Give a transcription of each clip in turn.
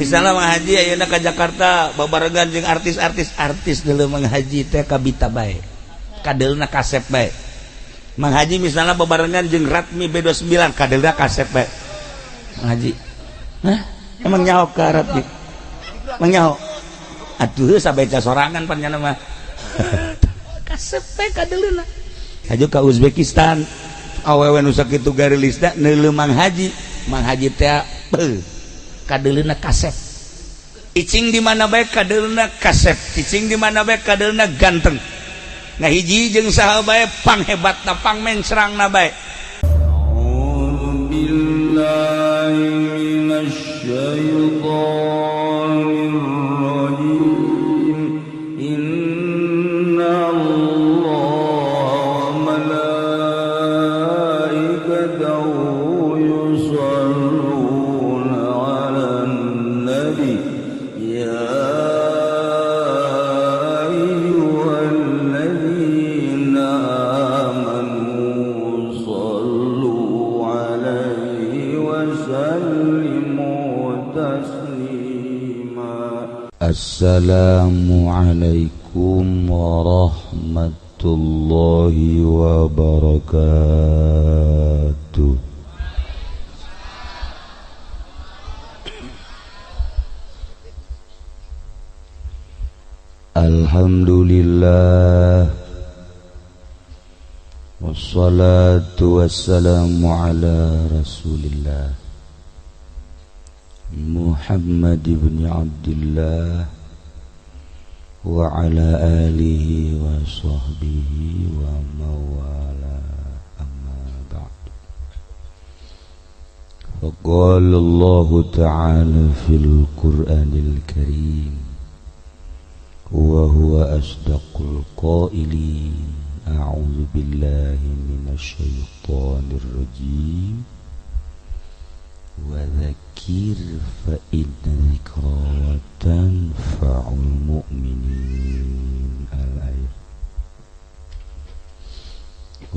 Misalnya Mang Haji ayeuna ka Jakarta babarengan jeung artis-artis, artis deuleu Mang Haji teh kabita bae. Kadeulna kasep bae. Mang Haji misalnya babarengan jeung Ratmi B29, kadeulna kasep bae. Mang Haji. Hah? Emang nyaho ka Ratmi? Emang nyaho? Atuh sabeca sorangan pan nyana mah. Kasep bae kadeulna. Haji ka Uzbekistan, awewe nu sakitu garilisna neuleu Mang Haji. Mang Haji teh beuh kadeulna kasep. Cicing di mana bae kadeulna kasep, cicing di mana bae kadeulna ganteng. Nah hiji jeung saha bae panghebatna pangmencrangna bae. A'udzu billahi minasy syaithanir rajim. Inna Allaha wa malaikatahu yusholluna 'alan nabi ya ayyuhalladzina amanu shallu 'alaihi wa sallimu taslima. Assalamualaikum warahmatullahi wabarakatuh. Alhamdulillah, wassalatu wassalamu ala rasulillah Muhammad ibn Abdillah wa ala alihi wa sahbihi wa mawala, amma ba'd. Faqala Allah ta'ala fil Qur'anil Karim wa huwa asdaqul qailin. A'udzu billahi minasy syaithanir rajim. Wa dzakir fa inna dzikra tanfa'ul mu'minin. Al-ayat.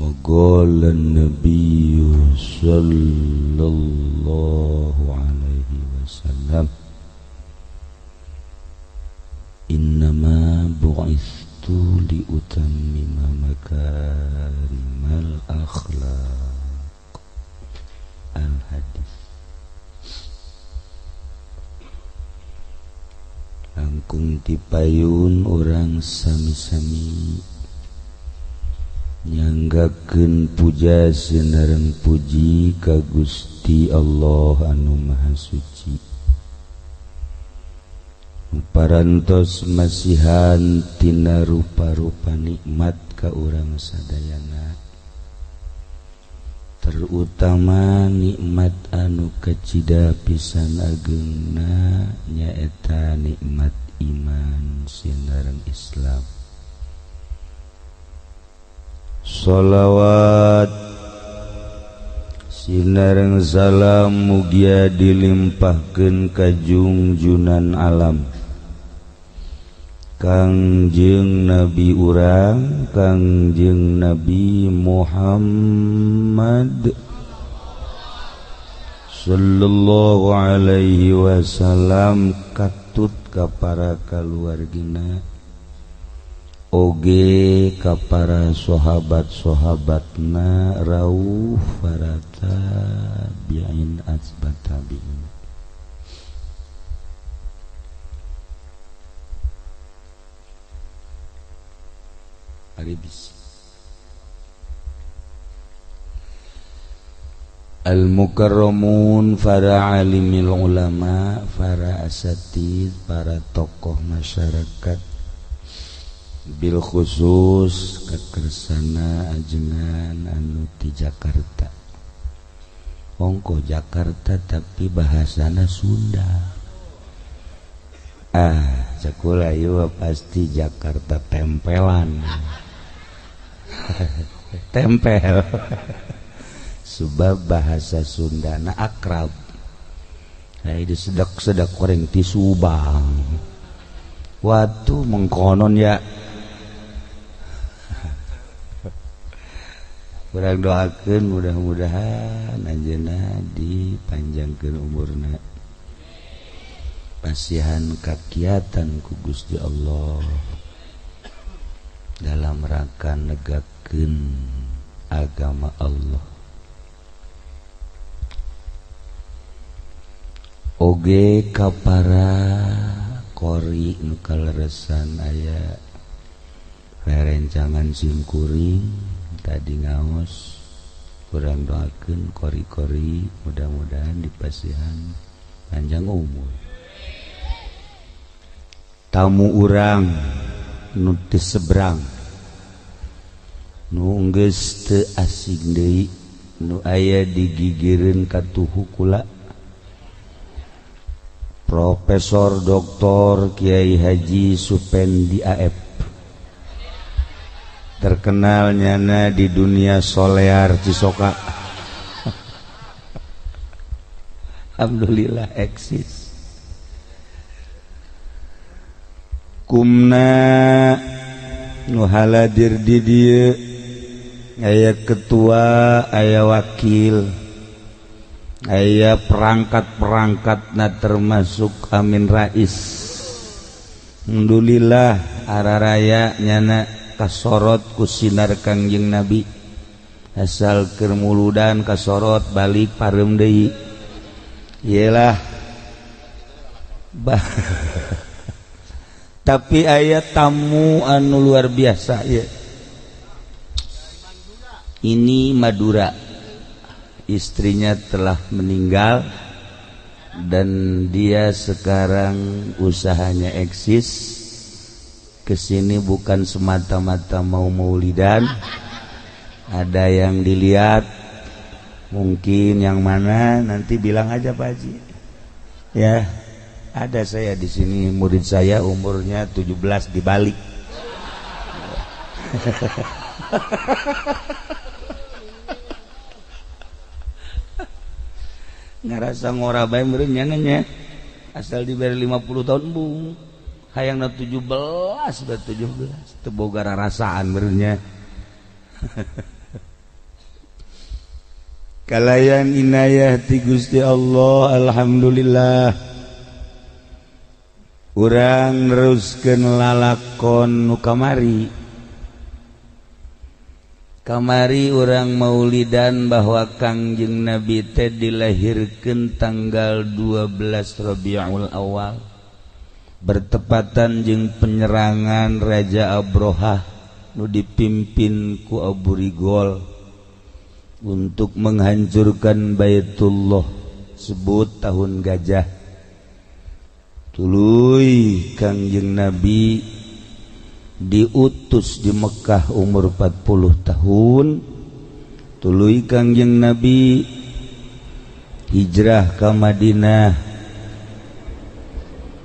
Wa qala an-nabiyyu sallallahu alaihi wasallam, innama bu'itstu liutammima makarimal akhlaq. Al-hadis. Langkung tipayun orang sami-sami nyanggakeun puja sinareng puji ka Gusti Allah anu Maha Suci. Parantos masihan tina rupa-rupa nikmat ka urang sadayana, terutama nikmat anu kacida pisan ageungna nyaeta nikmat iman sinareng Islam. Sholawat sinareng salam mugia dilimpahkeun ka jungjunan alam Kangjeng Nabi urang, Kangjeng Nabi Muhammad sallallahu alaihi wasallam, katut ka para kaluargina oge ka para sahabat-sahabatna rauh para tabi'in asbat tabi'in. Al-mukarramun, para alimil ulama, para asatid, para tokoh masyarakat, bil khusus kekersana ajengan anu di Jakarta. Ongko Jakarta tapi bahasana Sunda. Ah, cakula ieu pasti Jakarta tempelan. Tempel. Sebab bahasa Sundana akrab. Nah, itu sedak-sedak koreng ti Subang. Waktu mengkonon ya. Kurang doakeun mudah-mudahan anjeunna dipanjangkeun umurna. Dipasihan kakiatan ku Gusti Allah dalam rangka negakeun agama Allah. Oge ka para qori nu kaleresan aya rerencangan simkuring tadi ngaos, kurang doakeun kori-kori mudah-mudahan dipasihan panjang umur. Tamu urang nu teu seberang, nu geus teu asing deui, nu aya digigireun ka tuhu kula, Profesor Doktor Kiai Haji Supendi AF, terkenal nyana di dunia solear Cisoka. Alhamdulillah eksis. Kumna nu haladir di dieu aya ketua, aya wakil, aya perangkat-perangkatna termasuk Amin Rais. Alhamdulillah araraya nyana kasorot ku sinar Kangjeng Nabi. Asal keur muludan kasorot balik pareum deui. Iyalah. Tapi aya tamu anu luar biasa ya. Ini Madura. Istrinya telah meninggal dan dia sekarang usahanya eksis. Kesini bukan semata-mata mau maulidan, ada yang dilihat, mungkin yang mana nanti bilang aja Pak Haji. Ya, ada saya di sini, murid saya umurnya 17 dibalik. Ngerasa ngora bae meureun nya, asal diberi 50 tahun bung. Hayangna 17 ber 17 teu boga rarasaan meureun nya. Kalayan inayah ti Gusti Allah, alhamdulillah. Urang neruskeun lalakon nu kamari. Kamari urang maulidan bahwa Kangjeng Nabi teh dilahirkeun tanggal 12 Rabiul Awal, bertepatan jeung penyerangan Raja Abrohah nu dipimpin ku Abu Rigol untuk menghancurkan Baitullah, sebut tahun gajah. Tuluy Kangjeng Nabi diutus di Mekah umur 40 tahun. Tuluy Kangjeng Nabi hijrah ke Madinah.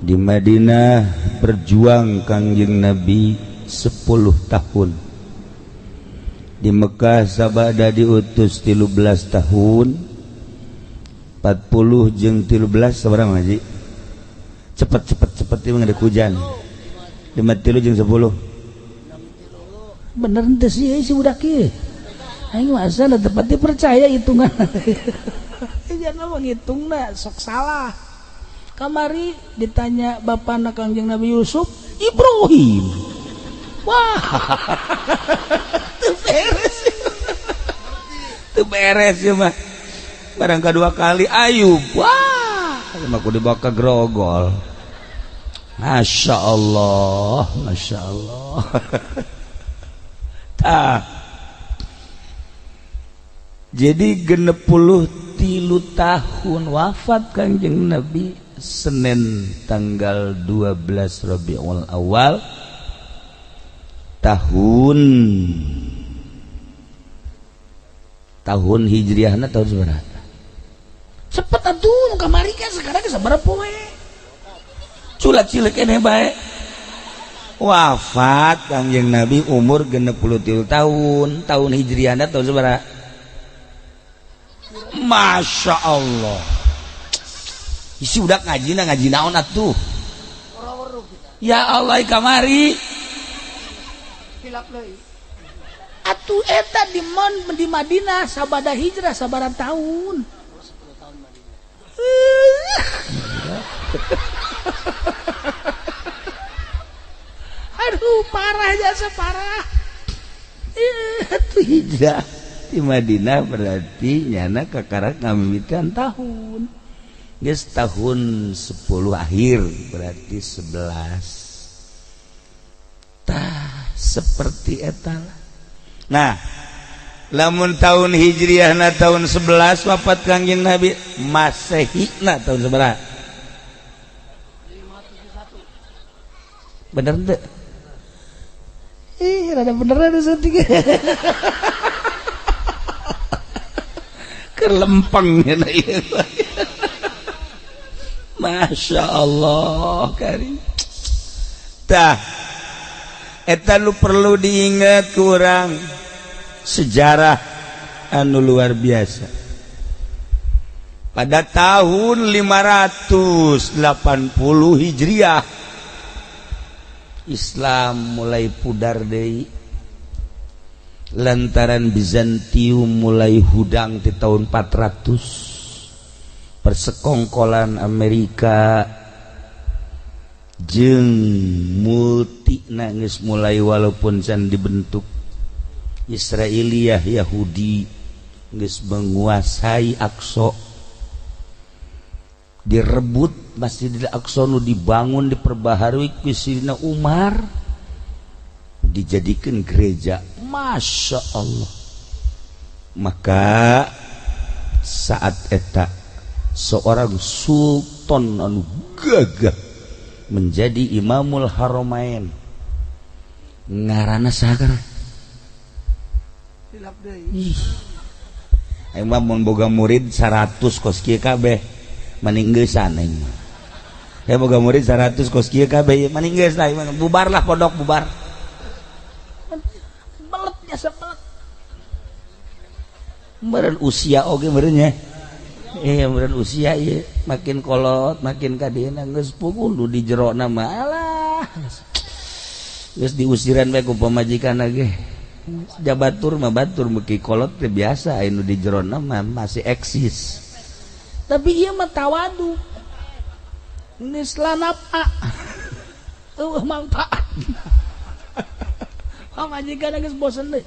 Di Madinah berjuang Kangjeng Nabi 10 tahun. Di Mekah sabada diutus 13 tahun. 40 jeung 13 sabaraha Haji? Cepet ieu mah hujan. 5 tilu jeung 10. Bener henteu sih si budak ieu. Aing mah asal tepat dipercaya hitungan. Jangan menghitungna sok salah. Kamari ditanya bapana Kangjeng Nabi Yusuf, Ibrahim. Wah. Teu beres. Teu beres ieu mah. Barang kedua kali Ayub. Wah, mah kudu dibawa ke grogol. Masya Allah, Masya Allah. Tah. Jadi 63 tahun wafat Kangjeng Nabi Senin tanggal 12 Rabiul Awal tahun Hijriahna tahun sabaraha? Cepet atuh kamari kan sekarang sabaraha poe? Culat cilik keneh bae. Wafat Kangjeng Nabi umur 63 tahun, tahun Hijriahna tahun sabaraha? Masya Allah. Isi udah ngaji ngaji naon atuh. Ya Allah kamari. Atuh eta di mon di Madinah sabada hijrah sabaraha tahun. Aduh parah jasa parah. Itu hijrah di Madinah berarti nyana kakarak ngamimitan tahun. Geus tahun 10 akhir berarti 11. Tah seperti eta lah. Nah, lamun tahun Hijriahna tahun 11 wafat Kangjeng Nabi, Masehina tahun seberapa? 571. Bener teu? Ih, rada bener ada saeutik. Kelempeng nya ieu. Masya Allah karim. Tah eta lu perlu diingat kurang sejarah anu luar biasa. Pada tahun 580 Hijriah Islam mulai pudar deui lantaran Bizantium mulai hudang di tahun 400. Persekongkolan Amerika jeung multi nangis mulai walaupun can dibentuk Israiliyah Yahudi geus menguasai Aqsa, direbut Masjidil Aqsa nu dibangun diperbaharui ku Sayyidina Umar dijadikan gereja. Masya Allah. Maka saat eta seorang sultan anu gagah menjadi Imamul Haramain ngaranna saha? Silap deui. Aing mah mun boga murid 100 kos kieu kabeh mending geusan aing mah. Ya boga murid 100 kos kieu kabeh mending geus lah bubarlah pondok bubar. Belet jasa belet. Meureun usia oge meureun nya. Iya meureun usia ieu makin kolot makin kadieuna geus pukul nu di jerona mah alah. Geus diusiran bae ku pamajikan ge. Jabatur mah batur beuki kolot teh biasa anu di jerona mah masih eksis. Tapi ieu mah tawadu. Geus lanapa. Eueuh manfaat. Pamajikan geus bosen deui.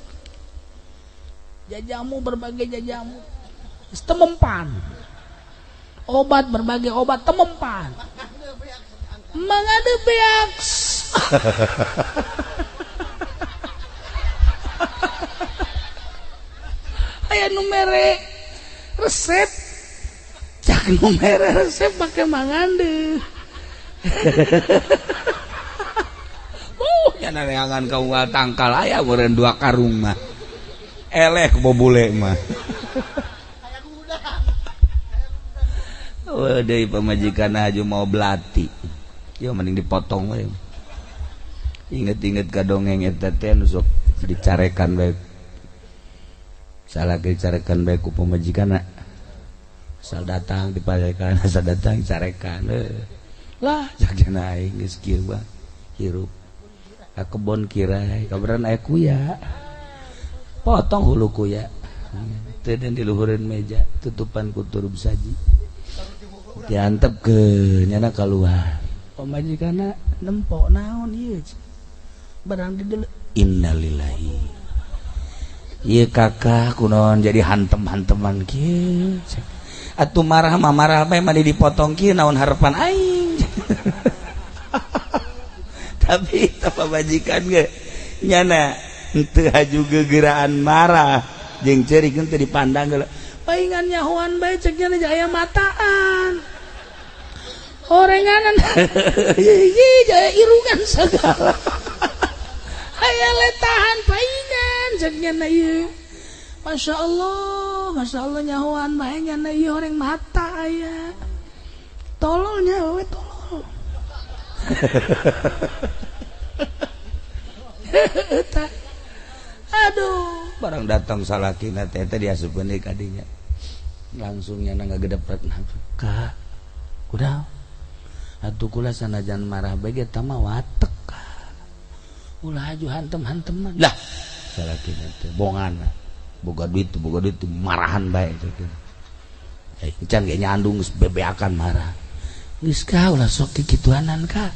Jajamu berbagai jajamu. Geus temempan. Obat berbagai obat temempan. Mangade beak. Aya nu mere resep. Cak nu mere resep pake mangande. Nya neangan ka unggal tangkal aya meureun 2 karung mah. Eleh bobule mah. Oh, deui pamajikan aju mau belati. Ya mending dipotong we. Inget-inget ka dongeng eta teh nu sok dicarekan bae. Salah dicarekan bae ku pamajikanna. Asal datang diparekan, asal datang dicarekan. Lah jagana aing geus kieu mah hirup. Ka kebon kirai, kabaran aya kuya. Potong hulu kuya. Teu den diluhureun meja, tutupan ku turub saji. Diantep ke nyana keluar. Pamajikanna nempok naon ieu? Barang di innalillahi. Ieu kakak kunaon jadi hantem-hanteman kieu. Atuh marah mah marah bae mah dipotong kieu naon harapan aing. Tapi eta pamajikan ge nyana henteu haju gegeraan marah jeung ceurik henteu dipandang geula. Paingan nyahoan bae cek nya aya mataan. Orenganan ieu jaya irungan segala. Aya letahan paingan cek nya ieu. Masya Allah nyahoan bae nya ieu oreng mata aya. Tololnya we tolol. Aduh, barang datang salakina teh teh diasupkeun deui ka dinya. Langsung nyana ngagedepret ka. Kudaw. Atuh kula sanajan marah bae ge eta mah watek. Ulah aju hantem-hanteman. Lah, salakina teh bongana. Boga duit marahan bae teh. Can ge nyandung geus bebeakan marah. Geus ka ulah sok kikituanan ka.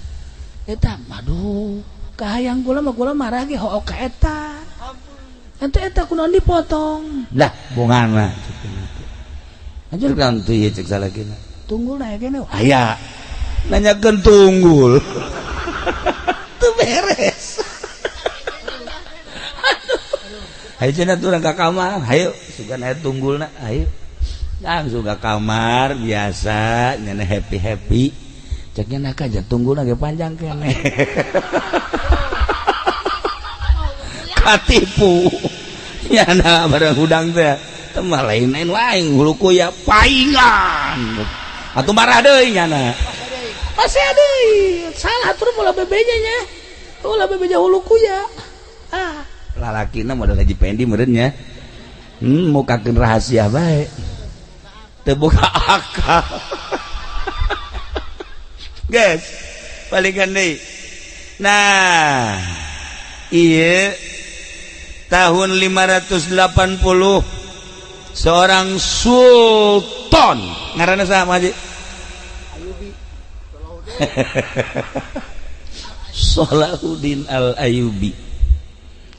Eta aduh, kahayang kula mah kula marah ge hook ka eta. Ente eta kunaon dipotong. Lah, bongana. Anjir kan tuh ieu cek salakina. Tunggul na kene. Aya. Nanyakeun tunggul. Teu beres. Ayo cenah turun ka kamar, hayu sugan aya tunggulna, hayu. Langsung ke kamar biasa nyana happy-happy. Ceknya nak aja tunggulna ge panjang keneh. Katipu. Nyana barang hudang teh. Teu mah lain-lain wae hulu kuya paingan. Atuh marah deui nyana. Masih deui. Salah atur ulah bebeja nya. Ulah bebeja hulu kuya. Ah. Lalakina modal Haji Pendi meureun nya. Mukakeun rahasia bae. Teu boga akal. Guys, balikan deui. Nah, ieu tahun 580 seorang sultan ngaranna saha Haji? Ayubi. Salahuddin Al-Ayyubi.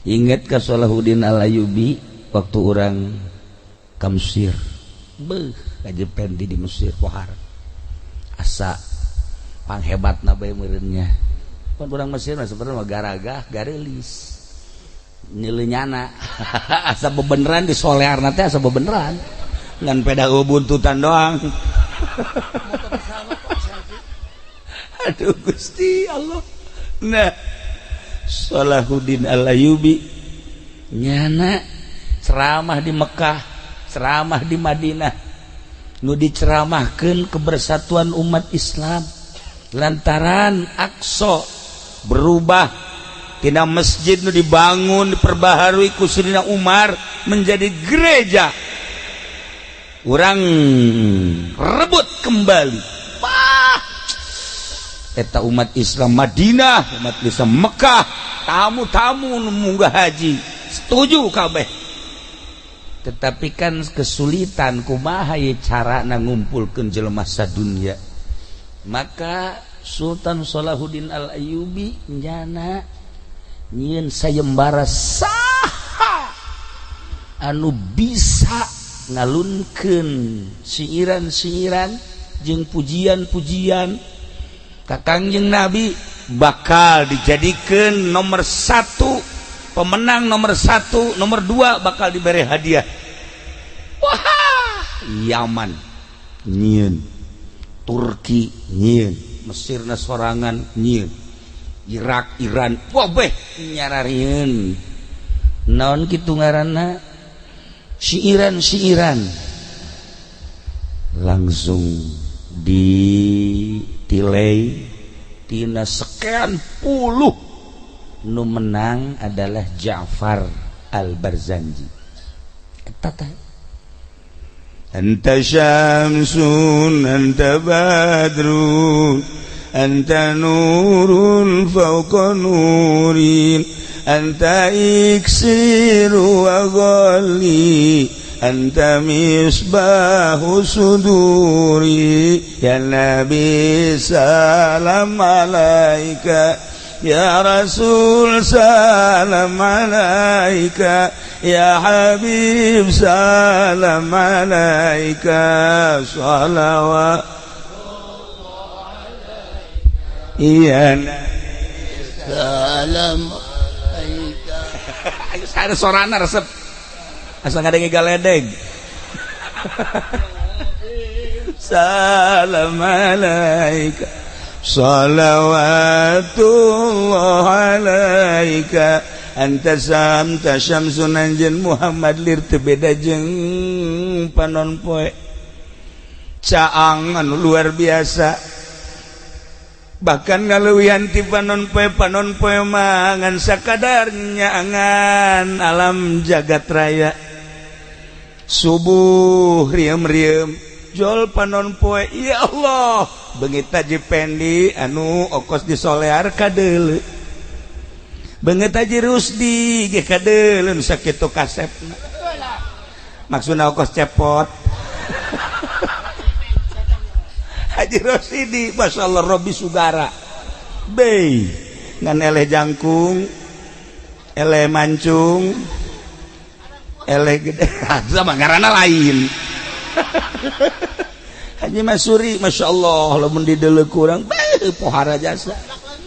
Ingat ke Salahuddin Al-Ayyubi waktu orang ke Mesir. Beuh, Haji Pendi di Mesir pohar. Asa panghebatna bae meureunnya. Pan urang Mesir mah sebenarnya mah garagah, gareulis. Nyeleunyana. Asa bebeneran di solearna teh asa bebeneran. Ngan peda buntutan doang. Aduh Gusti Allah. Nah, Salahuddin Al-Ayyubi nyana ceramah di Mekah, ceramah di Madinah, nu diceramahkeun kebersatuan umat Islam lantaran Aqsa berubah tina masjid nu dibangun diperbaharui ku Sayyidina Umar menjadi gereja. Urang rebut kembali. Wah, eta umat Islam Madinah, umat Islam Mekah, tamu-tamu nu munggah haji setuju kabeh. Tetapi kan kesulitan kumaha ye carana ngumpulkeun jelema sadunya. Maka Sultan Salahuddin Al-Ayyubi nyana nyieun sayembara saha anu bisa ngalunkeun siiran-siiran jeung pujian-pujian ka Kangjeng Nabi bakal dijadikan nomor satu pemenang, nomor satu, nomor dua bakal diberi hadiah. Wah, Yaman nyieun, Turki nyieun, Mesir na sorangan nyieun, Irak, Iran, wah beh nyararieun. Naon kitu ngaranna? Siiran-siiran langsung ditilai tina sekian puluh nu menang adalah Ja'far Al-Barzanji. Eta teh anta syamsun anta badrun anta nurun fawqa nurin anta iksiru wa ghali anta misbahu suduri ya nabi salam alaika ya rasul salam alaika ya habib salam alaika salawat iya salam alaika. Ada sorana resep asal ngadenge galedeg. Salam alaika salawatullah alaika anta samta syamsun anjeun Muhammad lir teu beda jeung panon poe. Caang anu luar biasa bahkan ngaleuwihan ti panon poe mah ngan sakadar nyaangan alam jagat raya. Subuh riem-riem jol panon poe, ya Allah beungit Haji Pendi anu okos di solear kadeuleu, beungit Haji Rusdi ge kadeuleu nu sakitu kasepna, maksudna okos cepot. Haji Rosidi Masya Allah Robi Sugara bei ngan eleh jangkung eleh mancung eleh gede sama ngaranna lain. Haji Masuri Masya Allah lamun dideuleu kurang beuh pohara jasa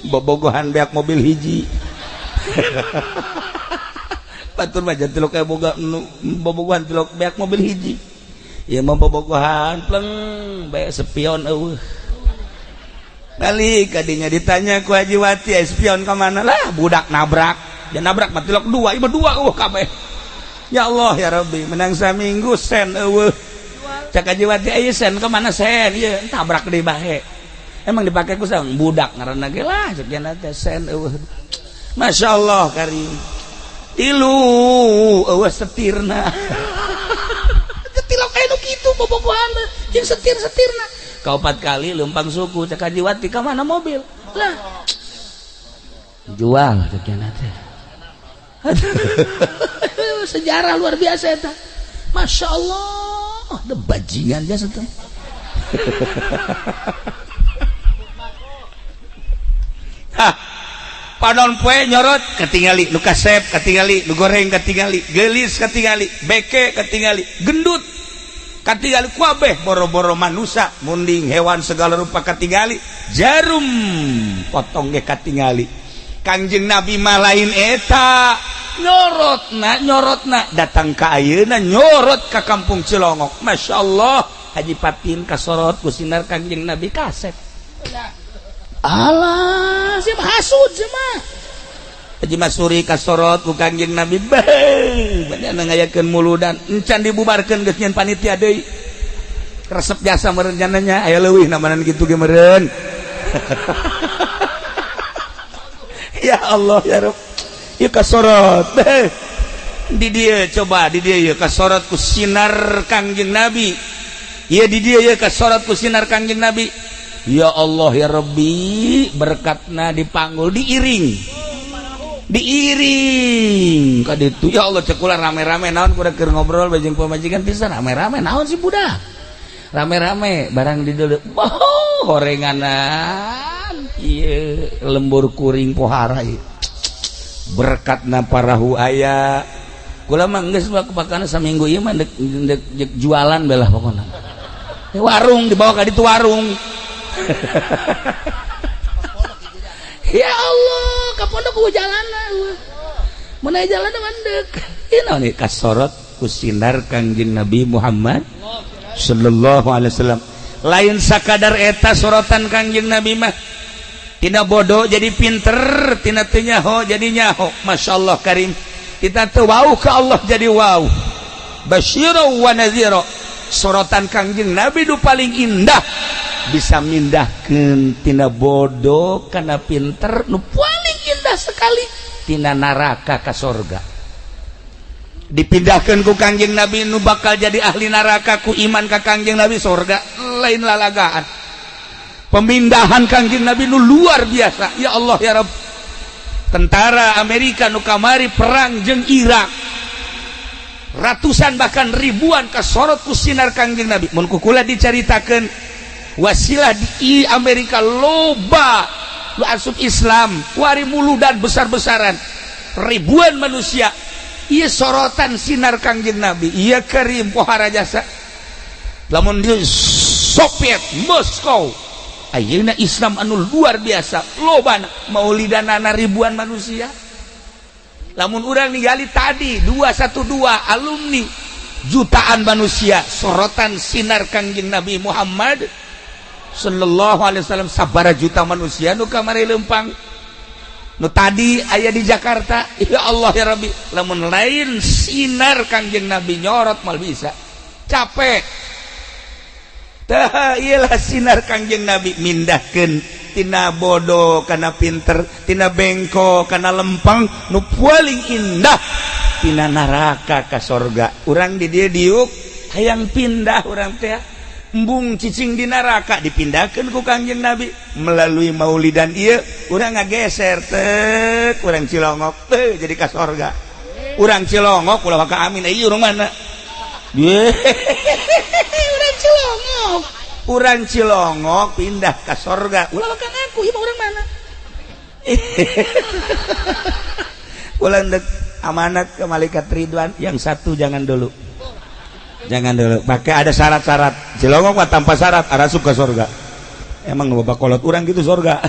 bobogohan beak mobil hiji. Batur mah jangan tilok boga bobogohan tilok beak mobil hiji. Ya mah bobogohan pleng bae spion eueuh. Balik kadinya ditanya ku Haji Wati, spion ka mana lah budak nabrak. Dia nabrak mah tilok dua, ieu dua eueuh kabeh. Ya Allah ya Rabbi, menang saminggu sen eueuh. Cak Haji Wati aya sen ka mana sen? Ieu tabrak deui bae. Emang dipake ku sang budak ngaranna ge lah cek jana teh sen eueuh. Masya Allah karim. Tilu eueuh setirna. Tilok aya nu kitu bobogohan jeung setir-setirna. Kaopat kali leumpang suku cek Haji Wati ka mana mobil? Lah. Jual cek jana teh. Sejarah luar biasa eta. Masya Allah, ada bajingan jasa teh. Hah, panon poe nyorot katingali nu kasep katingali nu goreng katingali geulis katingali beke katingali gendut katingali kuabeh boro-boro manusia munding hewan segala rupa katingali jarum potong ge katingali. Kangjeng Nabi mah lain eta nyorotna datang ka ayeuna nyorot ka kampung Cilongok. Masya Allah Haji Patin kasorot ku sinar Kangjeng Nabi kasep. Alah siapa hasud mah Haji Masuri kasorot ku Kangjeng Nabi beuh banyana ngayakeun muludan encan dibubarkeun geus nyeun panitia deui resep jasa meureun nya aya leuwih namanan kitu ge meureun. Ya Allah ya Rabb ieu kasorot di dieu coba di dieu ieu kasorot ku sinar Kangjeng Nabi ieu di dieu ieu kasorot ku sinar Kangjeng Nabi. Ya Allah ya Rabbi berkatna dipanggul diiring diiring ka ditu. Ya Allah cek kula rame-rame naon kuda keur ngobrol bajeng pamajikan pisan rame-rame naon si budak rame-rame barang di deuleu oh horenganan ieu lembur kuring pohara ieu berkatna parahu aya. Kula mah geus mah pakana saminggu ieu mah dek jualan belah pokona warung dibawa ka ditu warung. Ya Allah ka pondok ku jalanna mun aya jalanna mandek ieu naon ieu kasorot ku sinar Kangjeng Nabi Muhammad sallallahu alaihi wasallam. Lain sakadar eta sorotan Kangjeng Nabi mah tina bodoh jadi pinter tina teu nyaho jadi nyaho. Masya Allah karim kita teu wau ka Allah jadi wau basyira wa nadhira. Sorotan Kangjeng Nabi nu paling indah bisa mindahkeun tina bodoh kana pinter nu paling indah sekali tina neraka ka sorga. Dipindahkeun ku Kangjeng Nabi nu bakal jadi ahli neraka ku iman ka Kangjeng Nabi sorga lain lalagaan. Pemindahan Kangjeng Nabi nu luar biasa. Ya Allah ya Rabb. Tentara Amerika nu kamari perang jeung Irak ratusan bahkan ribuan kasorot ku sinar Kangjeng Nabi. Mun ku kula dicaritakeun wasilah di Amerika loba lu asup Islam wari muludan besar-besaran ribuan manusia ieu sorotan sinar Kangjeng Nabi. Ieu karim pohara jasa lamun di Soviet Moskow ayeuna Islam anu luar biasa loba maulidanana ribuan manusia. Lamun urang ningali tadi 212 alumni jutaan manusia sorotan sinar Kangjeng Nabi Muhammad sallallahu alaihi wasallam sabara juta manusia nu kamari leumpang nu tadi aya di Jakarta. Ya Allah ya Rabbi lamun lain sinar Kangjeng Nabi nyorot mal bisa capek. Tah iyalah sinar Kangjeng Nabi mindahkeun tina bodoh kana pinter tina bengko kana lempeng nu paling indah tina neraka ka sorga. Urang di dieu diuk hayang pindah urang teh embung cicing di neraka dipindahkeun ku Kangjeng Nabi melalui maulidan ieu urang ngageser teh urang Cilongok teh jadi ka sorga. Urang Cilongok ulah ka amin ieu urang mana? Urang Cilongok Urang Cilongok pindah ke sorga. Ulah kan aku, ieu orang mana? Ulah dek amanat ke malaikat Ridwan yang satu jangan dulu. Jangan dulu, pakai ada syarat-syarat. Cilongok mah tanpa syarat arasup ke sorga. Emang bapak kolot urang gitu sorga.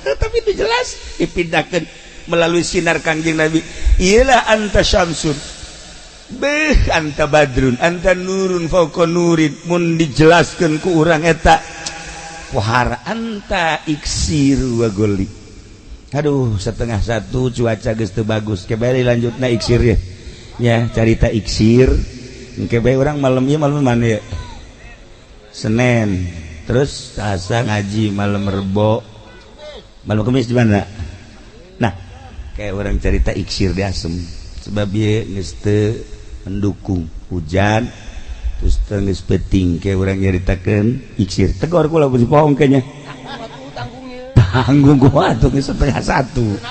Tapi itu jelas dipindahkan melalui sinar Kangjeng Nabi. Iyalah anta syamsun. Beh anta badrun, anta nurun fauqa nurin. Mun dijelaskeun ku urang eta pohara anta iksir wa goli. Aduh, 12:30 cuaca geus teu bagus. Kebari lanjutna iksir ya. Ya, carita iksir. Engke bae urang malam ieu malam mana ya? Senin. Terus Selasa ngaji, malam Rebo. Malam Kamis di mana? Nah, kayak orang cerita iksir di asem. Sebab ieu geus teu mendukung hujan terus teu geus peuting kayak orang nyaritakeun iksir. Tegor kula beusi pohong kayaknya. Tanggung gua atuh geus 12:30.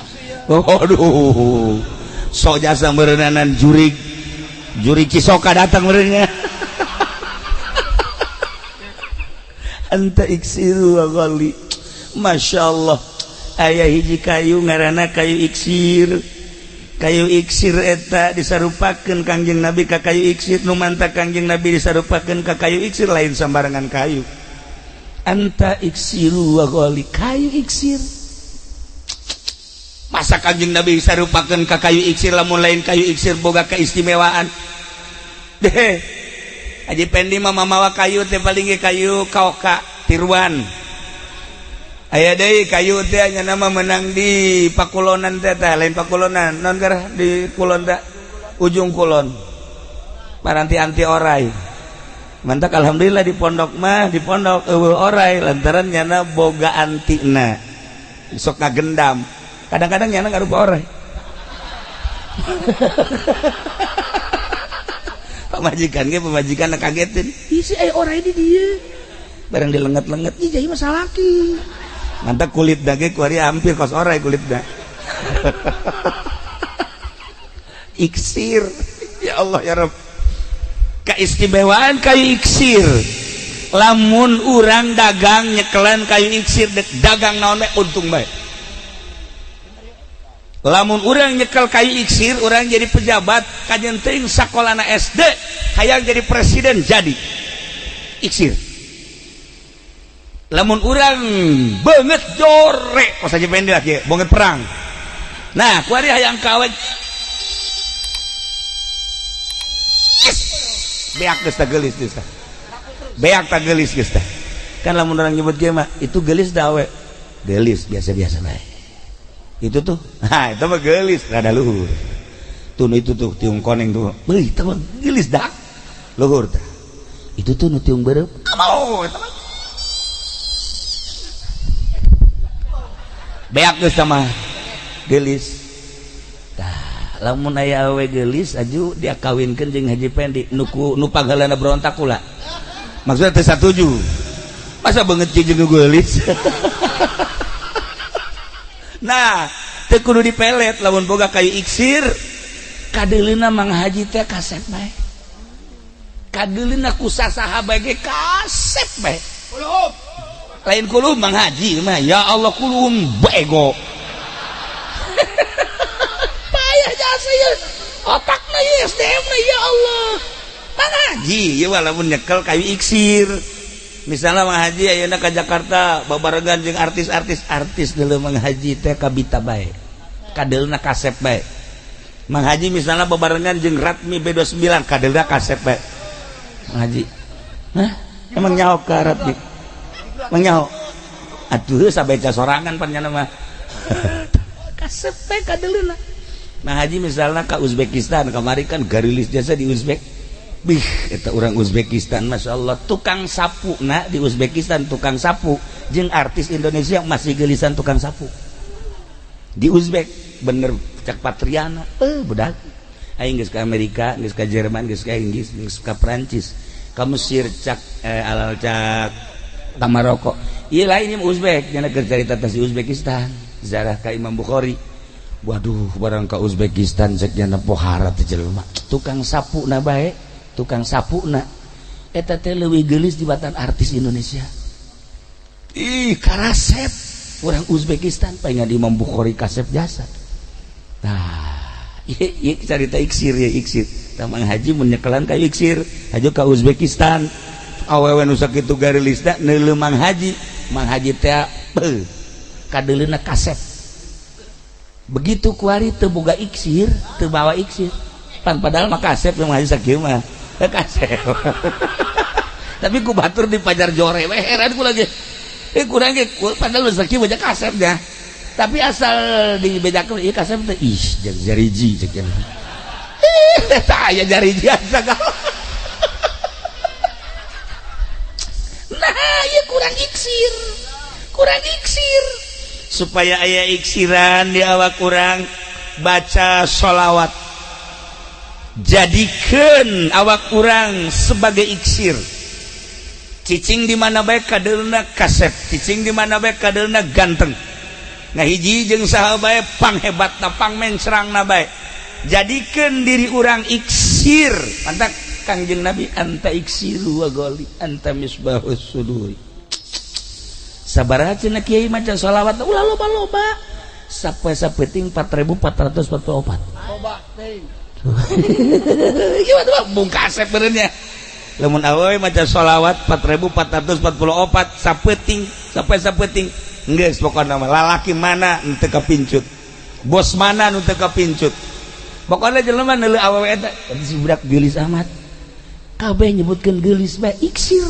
Aduh. Sok jasa meureunana jurig. Jurig Cisoka datang meureunnya. Anta iksiru wa ghali. Masya Allah. Aya hiji kayu ngaranna kayu iksir. Kayu iksir eta disarupakeun Kangjeng Nabi ka kayu iksir. Nu manta Kangjeng Nabi disarupakeun ka kayu iksir lain sambarangan kayu. Anta iksiru wa ghali. Kayu iksir. Masa Kangjeng Nabi disarupakeun ka kayu iksir lamun lain kayu iksir boga keistimewaan. Deh. Haji Pendi mah mamawa kayu teh paling ge kayu kaoka tiruan. Aya deui kayu teh nya nama menang di pakulonan teh tah lain pakulonan non garah di kulon teh ujung kulon. Paranti anti orai. Mantak alhamdulillah di pondok mah di pondok eueuh orai lantaran nyana boga antina. Sok ngagendam. Kadang-kadang nyana ngarupa orai. Pamajikan ge pamajikan kagetin. Isi aya orai di dieu. Barang dilenget-lenget ih jadi masalah salaki. Mantap kulit dage kuari hampir kos orai kulitna. Iksir. Ya Allah ya Rabb. Keistimewaan kayu iksir. Lamun urang dagang nyekelan kayu iksir dek dagang naon bae untung bae. Lamun urang nyekel kayu iksir urang jadi pejabat kajen teuing sakolana SD hayang jadi presiden jadi iksir. Lamun urang banget jorek kos aja pendek lagi banget perang. Nah kuari hayang kawe beak geus tah geulis geus tah. Beak tah geulis geus tah. Kan lamun urang nyebut ge mah itu geulis da awe. Geulis biasa-biasa bae. Itu tuh, nah itu mah geulis rada luhur. Tuh itu tuh tiung koneng tuh. Beuh itu mah geulis dak. Luhur tah. Itu tuh nu tiung beureum. Amau eta mah. Beak geus tah mah geulis. Tah, lamun aya awe geulis aju dia kawinkeun jeung Haji Pendi nu nu pangheulana berontak kula. Maksudnya teu satuju. Masa beungeut jeung geulis. Nah, teu kudu dipelet lamun boga kayu iksir. Kadeuleuna Mang Haji teh kasep bae. Kadeuleuna ku sasaha bae ge kasep bae. Kulum. Lain kulum Mang Haji mah ya Allah kulum bego. Payah jasa ieu. Otakna ieu SDM na ya Allah. Mang Haji ieu lamun nyekel kayu iksir. Misalnya Mang Haji ayeuna ka Jakarta babarengan jeung artis-artis artis deuleu Mang Haji teh kabita bae. Kadeulna kasep bae. Mang Haji misalnya babarengan jeung Ratmi B29 kadeulna kasep bae. Mang Haji. Hah? Emang nyaho ka Ratmi? Emang nyaho? Atuh sabeca sorangan pan nyana mah. Kasep bae kadeulna. Mang Haji misalnya ka Uzbekistan kamari kan garilis jasa di Uzbek. Bih, eta urang Uzbekistan Masya Allah tukang sapu na di Uzbekistan tukang sapu jeung artis Indonesia masih gelisan tukang sapu di Uzbek bener cak Patriana budak aing geus ka Amerika geus ka Jerman geus ka Inggris geus ka Prancis ka Mesir cak alal cak ka Maroko ieu lain ieu Uzbek nya keur carita teh si Uzbekistan zarah ka Imam Bukhari. Waduh barang ka Uzbekistan cek nya pohara teh jelema tukang sapu na bae tukang sapu na Eta teh leuwih geulis dibatan artis Indonesia. Ih, karasep urang Uzbekistan pengen di Imam Bukhari kasep jasa. Nah, ieu carita iksir ya iksir. Tah Mang Haji mun nyekelan ka iksir, hajo ka Uzbekistan. Awewe nu sakitu garilisna neuleuh Mang Haji. Mang Haji teh beuh kadeuleuna kasep. Begitu kuari teu boga iksir, teu bawa iksir. Pan padahal mah kasep Mang Haji sakieu mah. Kasep. Tapi ku batur di pajar jore we heran ku lagi. Kurang ge padahal nu sakieu mah kasep nya. Tapi asal dibedakeun ieu kasep teh ih jariji cek nya. Ih tah aya jariji sagala. Nah, ieu kurang iksir. Kurang iksir. Supaya aya iksiran di awak kurang baca sholawat. Jadikeun awak urang sebagai iksir. Cicing di mana bae kadeulna kasep, cicing di mana bae kadeulna ganteng. Ngahiji jeung saha bae panghebatna pangmencrangna bae. Jadikeun diri urang iksir. Mantak Kangjeng Nabi anta iksiru wa goli anta misbahus suduri. Sabaraha cenah kiai maca sholawat ulah loba-loba. Sapoe sapenting 4444. Loba teuing. Gimana tuh bung kasep benernya. Lamun awewe maca sholawat 4444 sapenting sampai sapenting geus pokona mah lalaki mana nu teu kapincut. Bos mana nu teu kapincut. Pokona jelema neuleuh awewe eta si budak geulis amat. Kabeh nyebutkeun geulis bae iksir.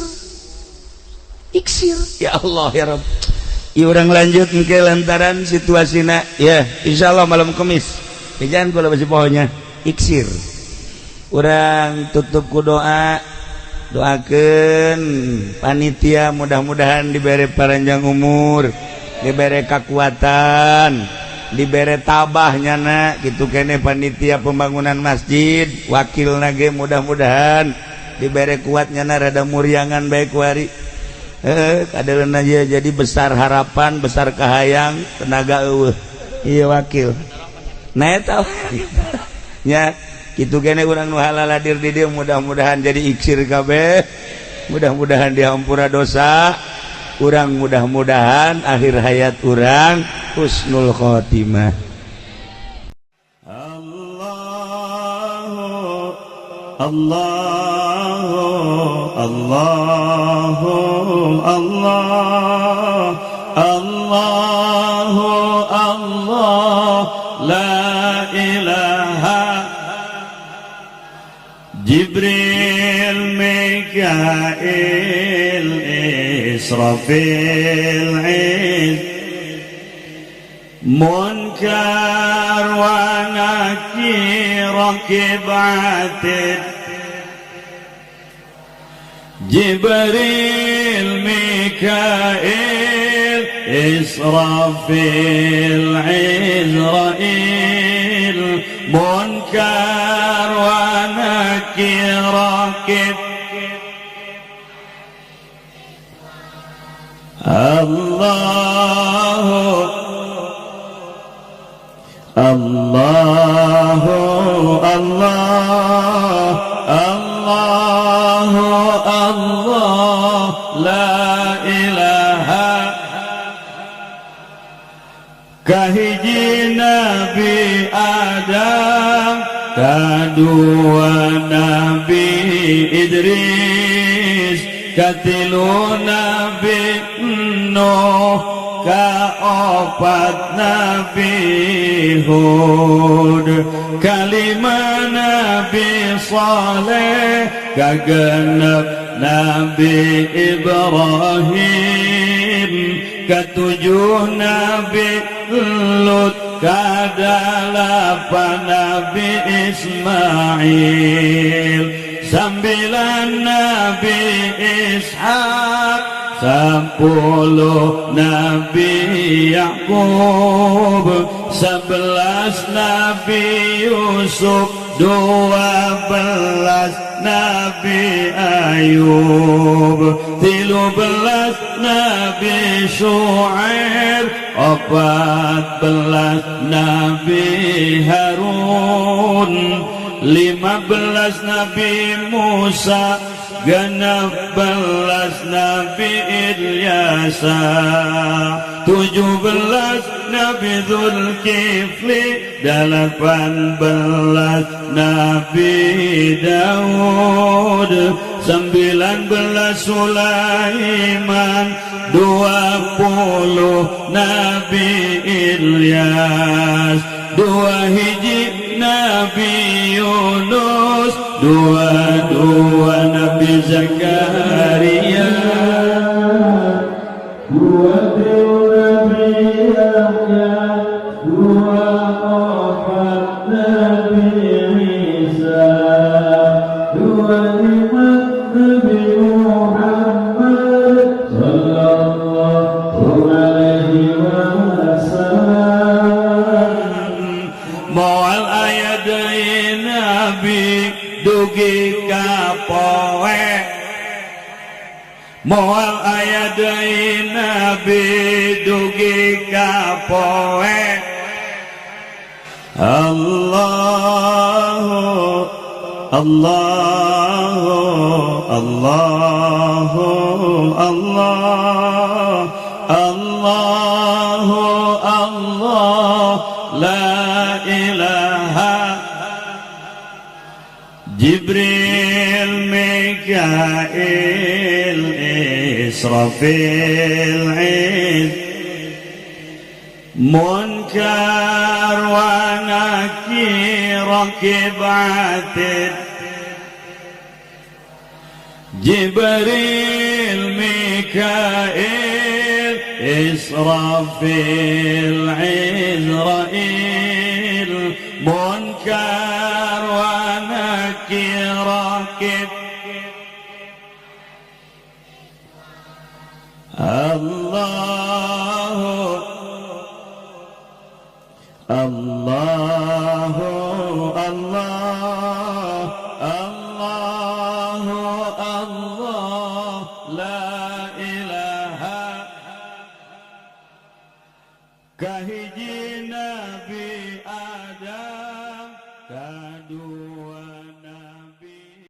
Iksir. Ya Allah ya Rabb. Ieu urang lanjut engke lantaran situasina ya insyaallah malam Kamis. Jangan kula basi pohonya iksir. Urang tutup ku doa. Doakeun panitia mudah-mudahan diberi panjang umur, diberi kekuatan, diberi tabah nyana kitu kene panitia pembangunan masjid, wakilna ge mudah-mudahan diberi kuat nyana rada muriangan bae kuari. Kadeulna jadi besar harapan, besar kahayang, tenaga eueuh. Ieu wakil. Nah eta nya kitu kene urang nu halal hadir di dieu mudah-mudahan jadi iksir kabeh. Mudah-mudahan dihampura dosa urang, mudah-mudahan akhir hayat urang husnul khotimah. Allahu Allahu Allahu Allah Allahu Allah la ilaha Jibril Mikail Israfil Munkar wa Nakir Rakib Atid Jibril Mikail Israfil Izrail Munkar wa Nakir Rakib Allahu Allahu Allah Allahu Allah la ilaha kahiji Nabi Adam, kadua Nabi Idris, katilu Nabi Nuh, kaopat Nabi Hud, kalima Nabi Saleh, kagenep Nabi Ibrahim, ketujuh Nabi Lut, kadalapan Nabi Ismail, sembilan Nabi Ishak, 10 Nabi Yakub, 11 Nabi Yusuf, 12 Nabi Ayub, 13 Nabi Shu'aib, 14 Nabi Harun, 15 Nabi Musa, 16 Nabi Ilyasa, 17 Nabi Zulkifli, 18 Nabi Daud, 19 Sulaiman, 20 Nabi Ilyas, 2 hiji Nabi Yunus, 22 Nabi Zakaria, 23 Nabi Yahya, 24 Nabi Isa, 25 Nabi Muhammad sallallahu alaihi wasallam. Moal aya deui nabi dugi ka poe, moal aya deui nabi dugi ka poe. Allahu Allahu Allahu Allah Allahu Allah la ilaha. Jibril, Mikail, Israfil, Munkar wa Nakir, Raqib Atid, Jibril, Mikail, Israfil, Izrail, Munkar wa Nakir, Raqib. Allahu Allahu Allah Allahu Allah la ilaha. Kahiji Nabi Adam,